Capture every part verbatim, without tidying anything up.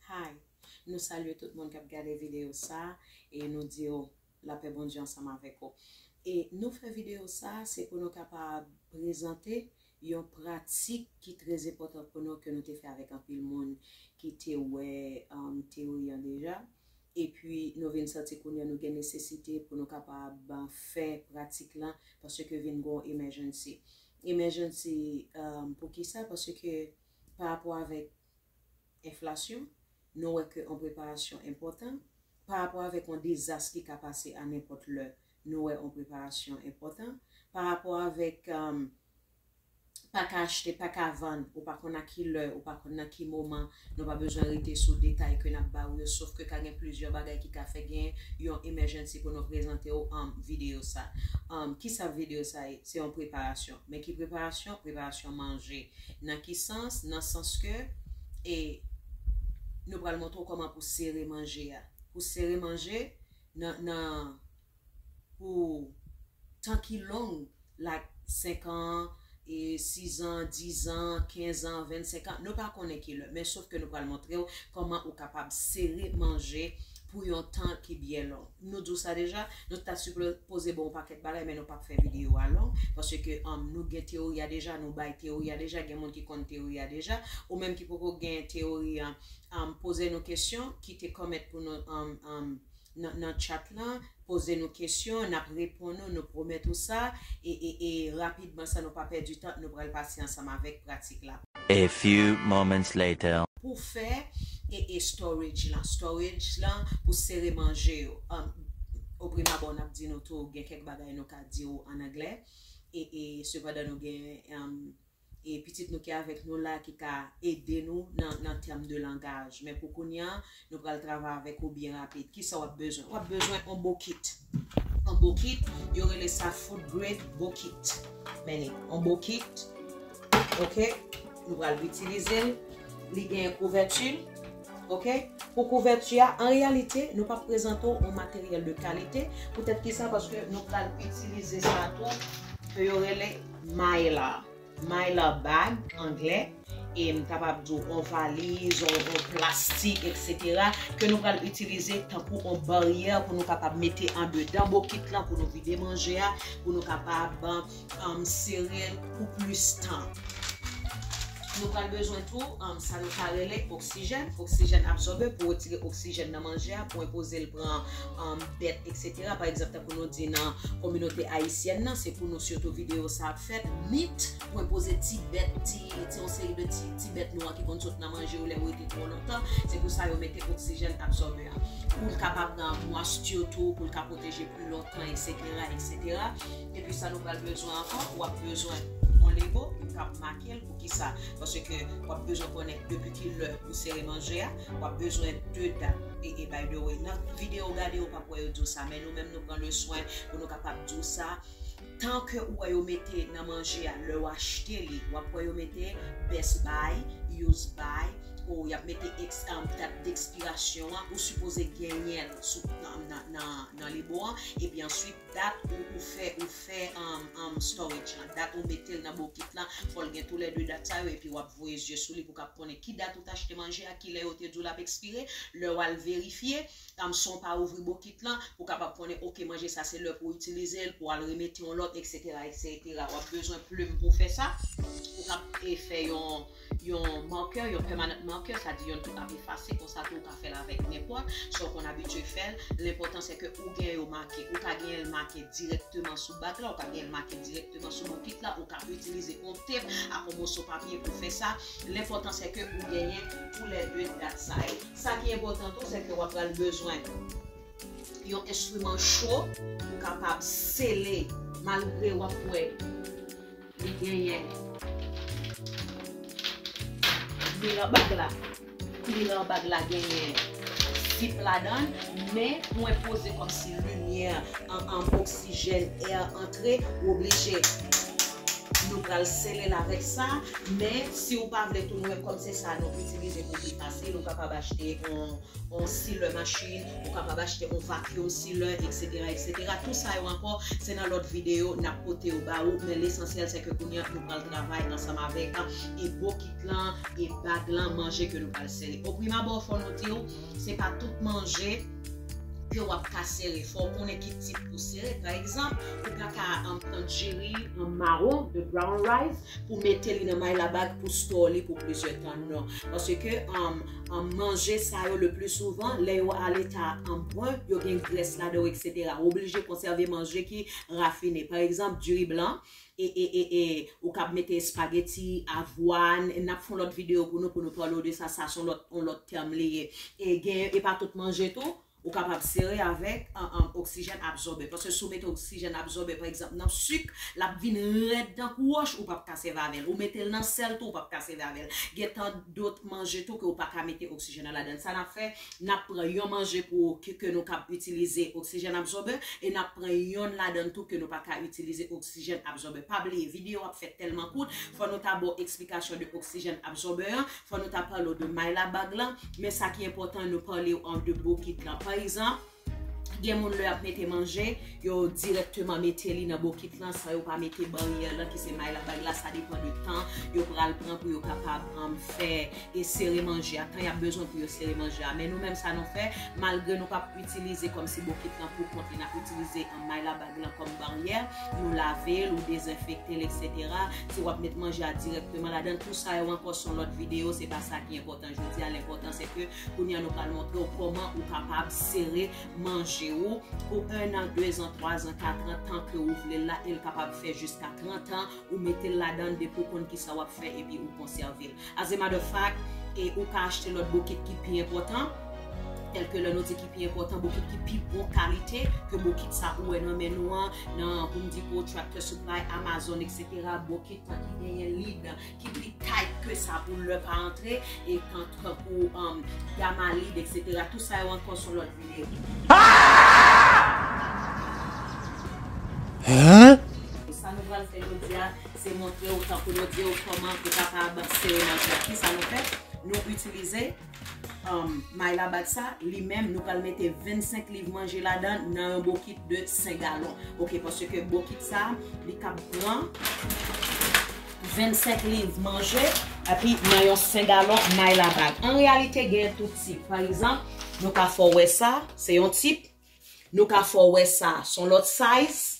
Hi, nou salye tout moun k ap gade videyo sa e nou di yo lapè Bondye ansanm avèk ou. E nou fè videyo sa se pou nou kapab prezante yon pratik ki trè enpòtan pou nou ke nou te fè avèk anpil moun ki te wè um, teyori an deja. Epi nou vin santi kounye a nou gen nesesite pou nou kapab uh, fè pratik la paske vin gon emergency. Emergency um, pou ki sa? Paske pa rapò avèk enflasyon, nou wè ke yon preparasyon enpòtan. Pa rapò avèk yon dezas ki ka pase a nenpòt lè, nou wè yon preparasyon enpòtan. Pa rapò avèk um, pa ka achte, pa ka vann, ou pa konn a ki lè, ou pa konn nan ki moman, nou pa bezwen rete sou detay ke n ap ba ou yo, sof ke ka gen plizyè bagay ki ka fè gen yon emergency pou nou prezante w um, videyo sa. Um, ki sa videyo sa ye? Se yon preparasyon. Men ki preparasyon? Preparasyon manje. Nan ki sans? Nan sans ke e nou pral montre w kòman pou sere manje a. Pou sere manje nan, nan pou tan ki long, like senk an, e sis an, dis an, kenz an, vennsenk an, nou pa konnen ki lè, men sof ke nou pral montre w kòman ou kapab sere manje pou yon tan ki byen long. Nou di w sa deja, nou ta sipoze ba w yon pakèt bagay, men nou p ap fè videyo a long, paske um, nou gen teyori a deja, nou bay teyori a deja, gen moun ki konn teyori a deja, ou menm ki poko gen teyori a, um, poze nou kesyon, kite comment pou nou um, um, nan, nan chat lan, poze nou kesyon, n ap reponn ou, nou pwomèt ou sa, e, e, e rapidman san nou pa pèdi tan, nou pral pase ansanm avèk pratik la. A few moments later. Pou fè e, e storage lan, storage lan pou sere manje yo. Um, oprima bon, n ap di nou tou, gen kèk bagay nou ka di w an anglè. E, e sepandan nou gen um, e pitit nou ki avèk nou la ki ka ede nou nan, nan tèm de langaj. Men pou kounye a, nou pral travay avèk ou byen rapid. Kisa w ap bezwen? W ap bezwen yon bokit. Yon bokit, yo rele sa food grade bokit. Men li, yon bokit, ok? Nou pral itilize l. Li gen kouvèti, ok? Pou kouvèti a, an reyalite, nou p ap prezante w yon materyèl de kalite. Poutèt ki sa? Paske nou pral itilize sa tou, ke yo rele mylar. Mylar bag, anglè, e m kapab di w yon valiz, yon, yon plastik, etsetera, ke nou pral itilize tankou yon baryè pou nou kapab mete andedan bokit lan, pou nou vide manje a, pou nou kapab um, sere l pou plis tan. Nou pral bezwen tou um, sa nou ka rele oksijèn, oksijèn absòbe pou retire oksijèn nan manje a, pou enpoze l pran um, bèt, etsetera. Pa egzanp, tankou nou di nan kominote ayisyèn nan, se pou nou sitou videyo sa ap fèt, mit, pou enpoze ti bèt, ti, ti yon seri de ti, ti bèt nwa ki konn sot nan manje yo lè yo rete twò lontan. Se pou sa yo mete oksijèn absòbe a. Pou l kapab nan mwastir tou, pou l ka pwoteje pli lontan, etsetera, etsetera. Epi sa nou pral bezwen ankò, w ap bezwen yon lebo, ou k ap make l. Poukisa? Paske w ap bezwen konnen depi ki lè ou sere manje a, w ap bezwen de dat. E, e by the way, nan videyo w gade, ou p ap wè yo di w sa, men nou menm nou pran le swen pou nou kapab di w sa. Tan ke ou wè yo mete nan manje a, lè w achte li, w ap wè yo mete best buy, use by, ou y ap mete ex, um, dat dekspirasyon an, ou sipoze genyen l sou, nan, nan, nan, nan lebo an, epi answit, dat ou, ou fè, ou fè um, um, storage lan, dat ou mete l nan bokit lan, fò l gen toulède dat sa yo, epi w ap voye zye sou li pou w kab konnen ki dat ou t achte manje a, ki lè yo te di w l ap ekspire, lè w al verifye, um, san w pa ouvri bokit lan, pou w kapab konnen, ok, manje sa se lè pou w itilize l, pou w al remete yon lòt, etsetera, etsetera. W ap bezwen plim pou w fè sa, pou w kab, e, fè yon, yon marker, yon permanent marker, sa di yonn ki p ap efase, konsa tou w ka fè l avèk nenpòt, sa w konn abitye fè l. Lenpòtan se ke ou gen yo make, ou ka genyen l make dirèkteman sou bag la, ou ka genyen l make dirèkteman sou bokit la, ou ka itilize yon tep ak yon moso papye pou fè sa. Lenpòtan se ke ou genyen toulède dat sa yo. Sa ki enpòtan tou, se ke w ap pral bezwen yon enstriman cho pou kapab sele, malgre w ap wè li genyen milan bag la. Milan bag la genyen zip ladan l, men pou enpoze kòmsi limyè an, an oksijèn, air antre, ou oblije Nou pral sele l avèk sa, men si w pa vle tou, nou menm kòm se sa nou itilize pou pi fasil, ou kapab achte yon, yon sealer machin, ou kapab achte yon vacuum sealer, et cetera, et cetera. Tout sa yo ankò, se nan lòt videyo n ap pote yo ba ou, men lesansyèl se ke kounye a nou pral travay ansanm avèk, e bokit lan, e bag lan, manje ke nou pral sele. Opriman abò, fò nou di w, se pa tout manje ke w ap ka sere. Fò w konnen ki tip pou sere. Pa egzanp, ou pa ka, um, pran diri, um, mawon, the brown rice, pou mete li nan may labag pou store li pou plizyè tan, non. Paske, um, um, manje sa yo, le pli souvan, lè yo a leta, um, bwen, yo gen grès ladan yo, et cetera. Ou oblije konsève manje ki rafine. Pa egzanp, diri blan, e, e, e, e, ou kab mete espageti, avwàn, n ap fè yon lòt videyo pou nou, pou nou pale w de sa, sa se yon lòt, yon lòt tèm li ye. E gen, e pa tout manje tou, ou kapab sere avèk, an, an, oksijèn absòbè. Paske si w mete oksijèn absòbè, pa egzanp, nan sik, l ap vin rèd tankou wòch, ou p ap ka sèvi avè l. Ou mete l nan sèl tou, ou p ap ka sèvi avè l. Gen tan dòt manje tou ke ou pa ka mete oksijèn nan ladan l. Sa n ap fè, n ap pran yon manje pou ke, ke nou kab itilize oksijèn absòbè, e n ap pran yonn ladan l tou ke nou pa ka itilize oksijèn absòbè. Pa bliye, videyo ap fè tèlman kout, fò nou ta ba w eksplikasyon de oksijèn absòbè an, fò nou ta pale w de may labag lan, men sa ki enpòtan, nou pale w an de bokit lan. Pa egzanp, gen moun lè y ap mete manje, yo dirèkteman mete li nan bokit lan san yo pa mete baryè lan ki se may labag la. Sa depann de tan yo pral pran pou yo kapab, um, fè e sere manje a, tan y ap bezwen pou yo sere manje a. Men nou menm sa nou fè, malgre nou p ap itilize kòmsi bokit lan pou kont li, n ap itilize, um, may labag lan kòm baryè, nou lave l, ou dezenfekte l, et cetera. Si w ap met manje a dirèkteman ladan l, tout sa yo ankò se yon lòt videyo, se pa sa ki enpòtan jodi a. Lenpòtan se ke kounye a nou pral montre w kòman ou kapab sere manje w pou en an, de zan, twa zan, kat an, tan ke ou vle l la, e l kapab fè jiska trant an, ou mete l ladan l depi w konn kisa w ap fè epi ou konsève l. As a matter of fact, e ou ka achte lòt bokit ki pi enpòtan, tèlke lè nou di ki pi enpòtan, bokit ki pi bon kalite ke bokit sa ou wè nan men nou an, nan Home Depot, Tractor Supply, Amazon, et cetera. Bokit ki genyen lid ki pi tight ke sa pou lè pa antre, e tan, tankou, um, gama lid, et cetera. Tout sa yo ankò se yon lòt videyo. Hein? Sa nou pral fè jodi a, se montre w, tankou nou di w, kòman ou kapab sere manje a. Kisa nou fè? Nou itilize, um, may labag sa, li menm, nou pral mete vennsenk liv manje ladan l nan yon bokit de senk galon. Oke, paske bokit sa, li kab pran vennsenk liv manje, epi nan yon senk galon may labag. An reyalite, gen tout tip. Pa egzanp, nou ka fè w wè sa, se yon tip. Nou ka fè w wè sa, se yon lòt size.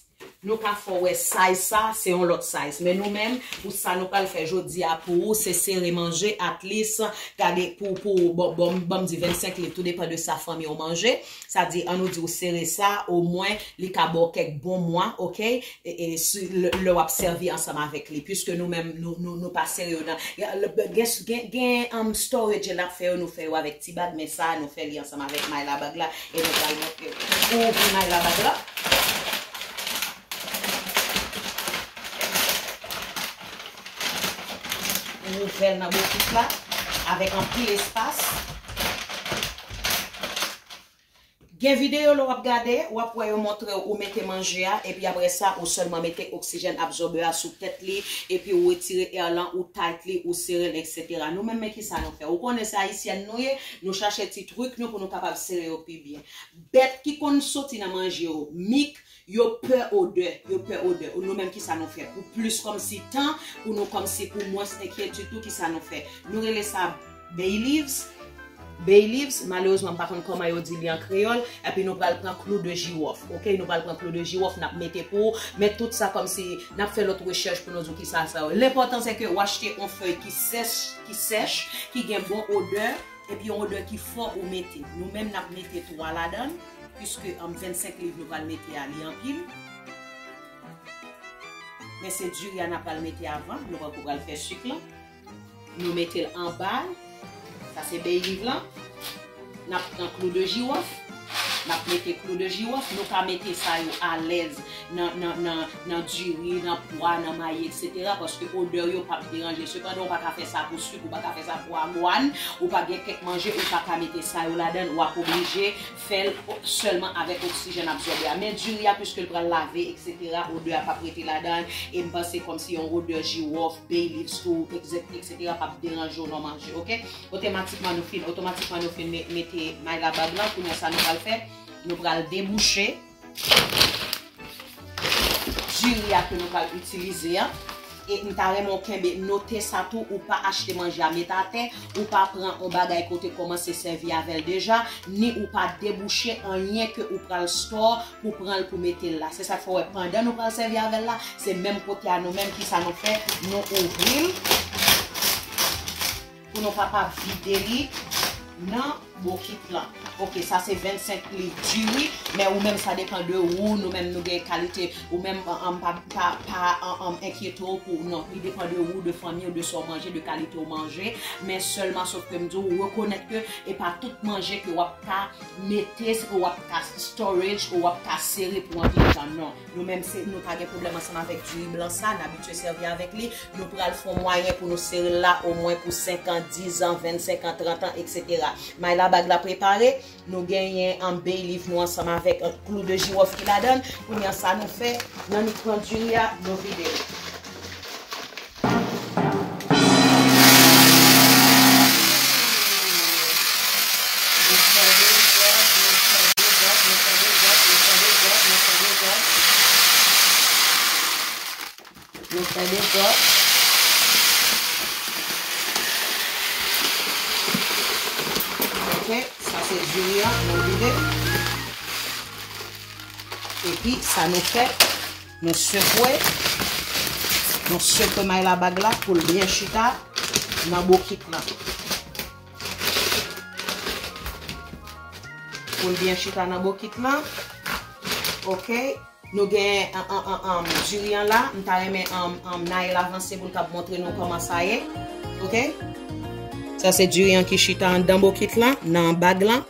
Nou ka fè w wè size sa, se yon lòt size. Men nou menm, pou sa nou pral fè jodi a pou ou, se sere manje, at least, gade pou, pou, bon, bon, ban m di vennsenk liv, tou depann de sa fanmi w manje. Sa di, an nou di w sere sa, omwen, li ka ba w kèk bon mwa, oke? E, e, si, lè, lè w ap sèvi ansanm avèk li, puiske nou menm, nou, nou, nou pa sere yo nan, gen, gen, gen, um, storage n ap fè yo, nou fè yo avèk ti bag, men sa, nou fè li ansanm avèk may labag la, e nou pral montre w. Ou ouvri may labag la. Ou ouvè l nan bokit la, avèk anpil espas. Gen videyo lè w ap gade, w ap wè yo montre w ou mete manje a, epi apre sa, ou sèlman mete oksijèn absòbè a sou tèt li, epi ou retire air lan, ou tight li, ou sere l, et cetera. Nou menm, men kisa nou fè? Ou konnen se ayisyèn nou ye, nou chache ti trik nou pou nou kapab sere yo pi byen. Bèt ki konn soti nan manje yo, mik, yo pè odè, yo pè odè. Nou menm, kisa nou fè? Pou plis kòmsi tan, pou nou kòmsi, pou mwens enkyetid tou, kisa nou fè? Nou rele sa bay leaves. Bay leaves, malerezman, m pa konn kòman yo di li an kreyòl, epi nou pral pran klou de jiwòf, oke? Nou pral pran klou de jiwòf, n ap mete pou, men tout sa kòmsi, n ap fè lòt rechèch pou nou di w kisa sa yo. Lenpòtan se ke w achte yon fèy ki sèch, ki sèch, ki gen bon odè, epi yon odè ki fò ou mete. Nou menm, n ap mete twa ladan l, puiske, um, vennsenk liv nou pral mete a, li anpil. Men se diri a n ap pral mete avan, nou poko pral fè sik lan. Nou mete l anba l. Sa se bay leaf lan. N ap pran klou de jiwòf. N ap mete klou de jiwòf, nou ka mete sa yo alèz nan, nan, nan, nan diri, nan pwa, nan mayi, etsetera, paske odè yo p ap deranje. Sepandan, ou pa ka fè sa pou sik, ou pa ka fè sa pou agwàn, ou pa gen kèk manje, ou pa ka mete sa yo ladan l, w ap oblije fè l sèlman avèk oksijèn absòbè a. Men diri a, piske l pral lave, etsetera, odè a p ap rete ladan l, e m panse kòmsi yon odè jiwòf, bay leaves tou, etsetera, p ap deranje w nan manje, oke? Otomatikman nou fin, otomatikman nou fin me-, mete may labag lan, kounye a sa nou pral fè, nou pral debouche diri a ke nou pral itilize an. E m ta renmen w kenbe, note sa tou, ou pa achte manje a met atè, ou pa pran yon bagay ke w te kòmanse sèvi avè l deja, ni ou pa debouche anyen ke ou pral store pou pran l pou mete l la. Se sa k fè w wè pandan nou pral sèvi avè l la, se menm kote a nou menm, kisa nou fè, nou ouvri l pou nou kapab vide li nan bokit lan. Oke, sa se vennsenk liv diri, men ou menm sa depan de ou, nou menm nou gen kalite, ou menm, an, an, pa, pa, pa, an, an, enkyete w pou, non, li depan de ou, de fanmi w, de sa w manje, de kalite w manje, men sèlman sof ke m di w, rekonèt ke e pa tout manje ke w ap ka mete, w ap ka storage, ou w ap ka sere pou anpil tan, non. Nou menm se, nou pa gen pwoblèm ansanm avèk diri blan sa, n abitye sèvi avèk li. Nou pral fè yon mwayen pou nou sere l la omwen pou senk an, dis an, vennsenk an, trant an, etsetera. May labag la prepare, nou genyen an bay leaf nou ansanm avèk, an, klou de jiwòf ki ladan l. Kounye a sa nou fè, n annik pran diri a, nou vide l. Nou fè dezòd. Ok, sa se diri an, nou vide. Epi sa nou fè, nou sekwe, nou sekwe may labag la pou l byen chita nan bokit lan. Pou l byen chita nan bokit lan. Ok. Nou gen an, an, an, an, diri an la. M ta renmen an, an, Naël avanse pou l kab montre nou kòman sa ye. Ok. Sa se diri an ki chita anndan bokit lan, nan bag lan.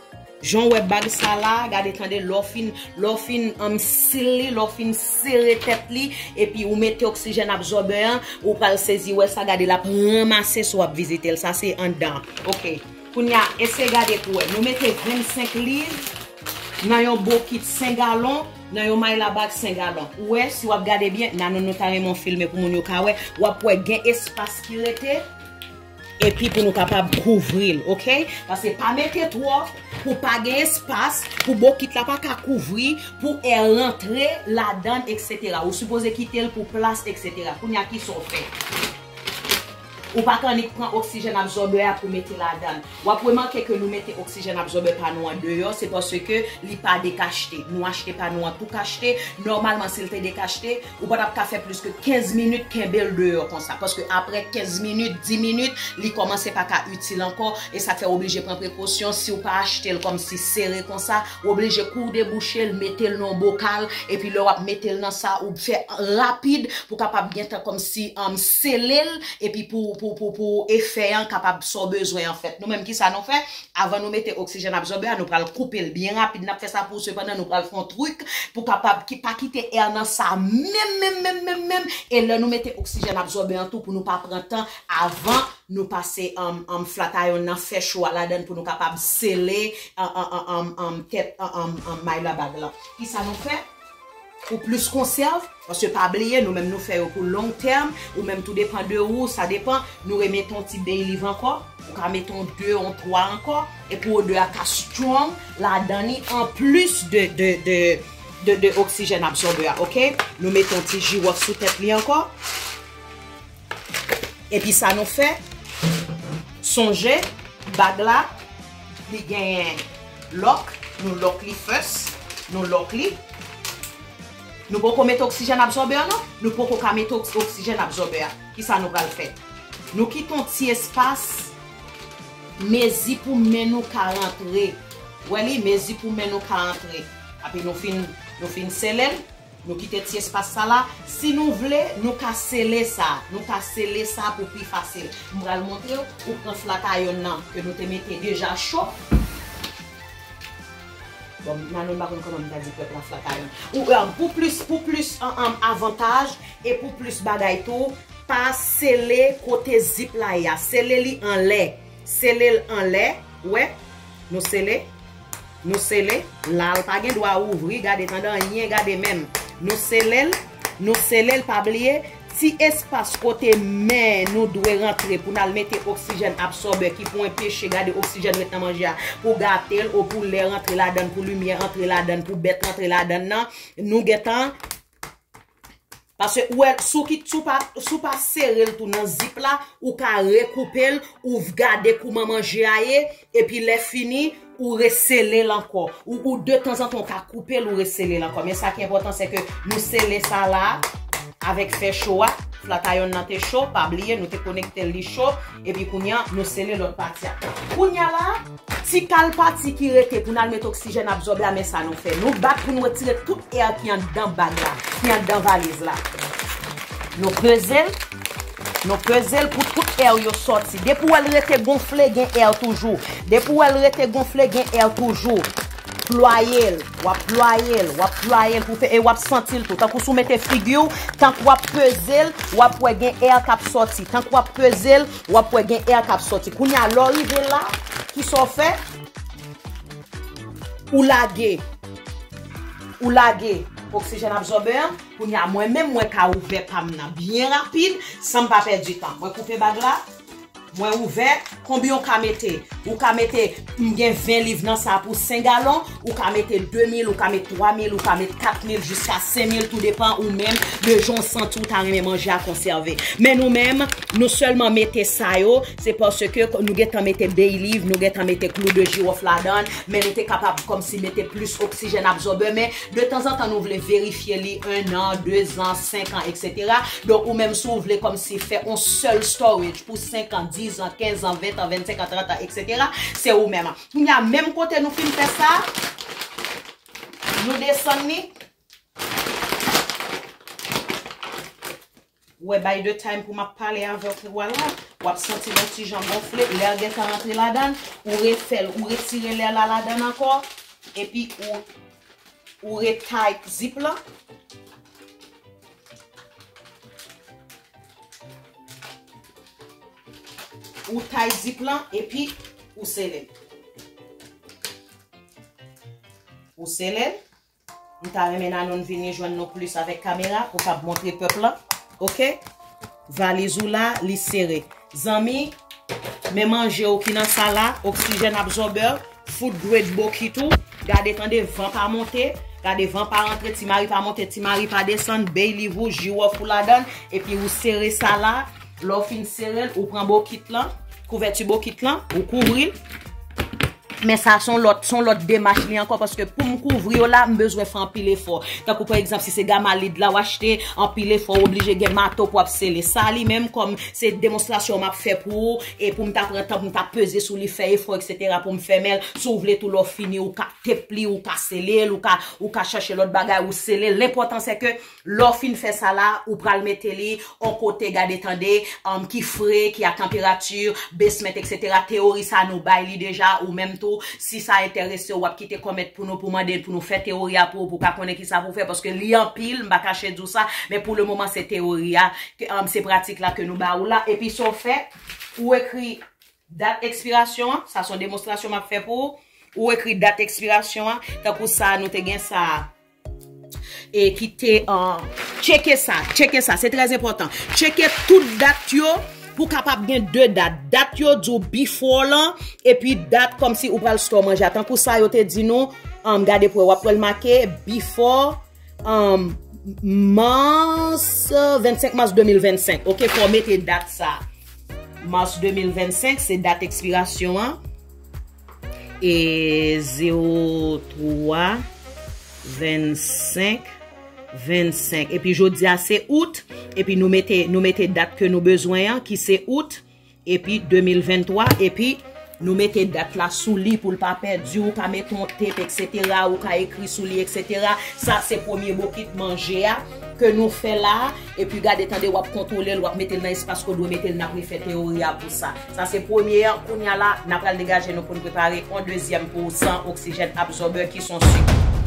Jan w wè bag sa la, gade tande, lè w fin, lè w fin, um, seal li, lè w fin sere tèt li, epi ou mete oksijèn absòbè an, ou pral sezi wè sa, gade l ap ranmase si w ap vizite l. Sa se anndan. Ok. Kounye a, eseye gade pou wè. Nou mete vennsenk liv nan yon bokit senk galon, nan yon may labag senk galon. Ou wè, si w ap gade byen, nan nou, nou ta renmen w filme pou moun yo ka wè. W ap wè gen espas ki rete. Epi pou nou kapab kouvri l, ok? Paske pa mete twòp pou pa gen espas, pou bokit la pa ka kouvri, pou è rantre ladan l, etsetera. Ou sipoze kite l pou plas, etsetera. Kounye a, kisa w fè? Ou pa ka annik pran oksijèn absòbè a pou mete ladan l. W ap remake ke nou mete oksijèn absòbè pa nou an deyò, se paske li pa dekachte. Nou achte pa nou an tou kachte. Nòmalman, si l te dekachte, ou pa t ap ka fè plis ke kenz minit kenbe l deyò konsa. Paske apre kenz minit, dis minit, li kòmanse pa ka itil ankò. E sa k fè w oblije pran prekosyon. Si w pa achte l kòmsi sere konsa, w oblije kou w debouche l, mete l nan yon bokal. Epi lè w ap mete l nan sa, ou fè rapid pou kapab gentan kòmsi, um, sele l. Epi pou, pou, pou, pou efè an kapab sa w bezwen, anfèt. Nou menm, kisa nou fè? Avan nou mete oksijèn absòbè a, nou pral koupe l byen rapid. N ap fè sa pou ou, sepandan, nou pral fè yon trik pou kapab ki, pa kite è nan sa menm, menm, menm, menm, menm. E lè nou mete oksijèn absòbè an tou, pou nou pa pran tan avan nou pase, um, um, flat iron nan, fè cho a ladan l pou nou kapab sele, um, um, um, um, um, tèt, um, um, um, may labag lan. Kisa nou fè? Pou plis konsèv, paske pa bliye, nou menm nou fè yo pou long term, ou menm tou depan de ou, sa depan, nou remete yon ti bay leaf ankò, ou ka mete yon de, yon twa ankò, e pou odè a ka strong ladan li, anplis de, de, de, de, de oksijèn absòbè a, ok? Nou mete yon ti jiwòf sou tèt li ankò. Epi sa nou fè, sonje, bag la, li genyen lòk, nou lòk li first, nou lòk li. Nou poko mete oksijèn absòbè a, non? Nou poko ka mete oks-, oksijèn absòbè a. Kisa nou pral fè? Nou kite yon ti espas, mezi pou men nou ka rantre. Wè li, mezi pou men nou ka rantre. Epi nou fin, nou fin sele l. Nou kite ti espas sa la. Si nou vle, nou ka sele sa. Nou ka sele sa pou pi fasil. M pral montre w, ou pran flat iron nan ke nou te mete deja cho. Nanon, m pa konn kòman m ta di pèp la, Flatayon. Ou, um, pou plis, pou plis, um, um, avantaj e pou plis bagay tou, pa sele kote zip la ye a. Sele li anlè. Sele l anlè. Ou wè? Nou sele. Nou sele. La, l pa gen dwa ouvri. Gade, tande anyen, gade menm. Nou sele l. Nou sele l, pa bliye. Ti espas kote men nou dwe rantre pou n al mete oksijèn absòbè ki pou enpeche, gade, oksijèn ret nan manje a, pou gate l, ou pou lè rantre ladan l, pou limyè rantre ladan l, pou bèt rantre ladan l nan, nou gentan. Paske ou wè, si w ki, si w pa, si w pa sere l tou nan zip la, ou ka rekoupe l, ou gade kouman manje a ye, epi lè fini, ou resele l ankò. Ou, ou de tanzantan, ou ka koupe l, ou resele l ankò. Men sa ki enpòtan, se ke nou sele sa la avèk fè cho a. Flatayon nan te cho, pa bliye, nou te konekte l, li cho. Epi kounye a, nou sele lòt pati a. Kounye a la, ti kal pati ki rete pou n al met oksijèn absòbe a, men sa nou fè. Nou bat pou nou retire tout è ki anndan bag la, ki anndan valiz la. Nou peze l, nou peze l pou tout è yo sòti. Depi w wè l rete gonfle, gen è toujou. Depi w wè l rete gonfle, gen è toujou. Plwaye l, w ap plwaye l, w ap plwaye l pou fè, e w ap santi l tou. Tankou si w mete figi w, tank w ap peze l, w ap wè gen è k ap sòti. Tank w ap peze l, w ap wè gen è k ap sòti. Kounye a, lè w rive la, ki sa w fè? Ou lage. Ou lage oksijèn absòbè an. Kounye a, mwen menm, mwen ka ouvè pa m nan byen rapid, san m pa pèdi tan. Mwen koupe bag la. Mwen ouvè. Konbyen w ka mete? Ou ka mete, m gen ven liv nan sa pou senk galon, ou ka mete de mil, ou ka mete twa mil, ou ka mete kat mil, jiska senk mil, tou depan ou menm de jan w santi w ta renmen manje a konsève. Men nou menm, nou sèlman mete sa yo, se paske nou gentan mete bay leaf, nou gentan mete klou de jiwòf ladan l, men nou te kapab kòmsi mete plis oksijèn absòbè, men de tanzantan nou vle verifye li en an, de zan, senk an, etsetera. Donk, ou menm si w vle kòmsi fè on sèl storage pou senk an, diz an, kenz an, ven an, vennsenk an, trant an, etsetera, se ou menm. Kounye a, menm kote nou fin fè sa, nou desann li. Ou wè, by the time pou m ap pale avèk ou a la, w ap santi l yon ti jan gonfle. Lè a gentan rantre ladan l, ou refè l, ou retire lè la ladan l ankò, epi ou, ou retight zip lan. Ou tight zip lan, epi ou sele l. Ou sele l. M ta renmen Nanon vini jwenn nou plis avèk kamera pou kab montre pèp la. Oke? Valiz ou la, li sere. Zanmi, men manje w ki nan sa la, oksijèn absòbè, food grade bokit ou. Gade, tande, van pa monte, gade, van pa rantre, ti mari pa monte, ti mari pa desann, bay leaf ou, jiwòf ou ladan l, epi ou sere sa la. Lè w fin sere l, ou pran bokit lan, kouvèti bokit lan, ou kouvri l. Men sa se yon lòt, se yon lòt demach li ankò, paske pou m kouvri yo la, m bezwen fè anpil efò. Tankou pa egzanp, si se Gamalid la w achte, anpil efò, w oblije gen mato pou w ap sele. Sa li menm kòm se demonstrasyon m ap fè pou ou, e pou m ta pran tan pou m ta peze sou li, fè efò, etsetera, pou m fèmen l. Si w vle tou lè w fini, ou ka tep li, ou ka sele l, ou ka, ou ka chache lòt bagay, ou sele l. Lenpòtan se ke lè w fin fè sa la, ou pral mete li on kote, gade tande, um, ki fre, ki a tanperati, basement, etsetera. Teori sa nou bay li deja, ou menm tou, si sa enterese w, w ap kite kòmèt pou nou, pou mande n pou nou fè teori a pou ou, pou w ka konnen ki sa pou w fè, paske li anpil, m pa kache di w sa, men pou le moman se teori a, ke, um, se pratik la ke nou ba ou la, epi sa w fè, ou ekri dat ekspirasyon an, sa se yon demonstrasyon m ap fè pou ou, ou ekri dat ekspirasyon an, tankou sa, nou te gen sa, e ki te, uh, tcheke sa, tcheke sa, se trè enpòtan. Tcheke tout dat yo pou kapab gen de dat. Dat yo di w before lan, epi dat kòmsi ou pral store manje a. Tankou sa yo te di nou, um, gade pou w wè, w ap wè l make before, um, mas, vennsenk mas de mil vennsenk. Oke, fò w mete dat sa. Mas de mil vennsenk, se dat ekspirasyon an. E zewo twa vennsenk vennsenk. Epi jodi a se out. Epi nou mete, nou mete dat ke nou bezwen an, ki se out. Epi de mil venntwa. Epi Nou mete dat la sou li pou l pa pèdi, ou ka mete yon tep, etsetera, ou ka ekri sou li, etsetera. Sa se premye bokit manje a ke nou fè la a. Epi gade tande, w ap kontwole l, w ap mete l nan espas ke w dwe mete l, n ap refè teyori a pou sa. Sa se premye an, kounye a la, n ap pral degaje nou pou n prepare yon dezyèm pou san oksijèn absòbè ki son sik.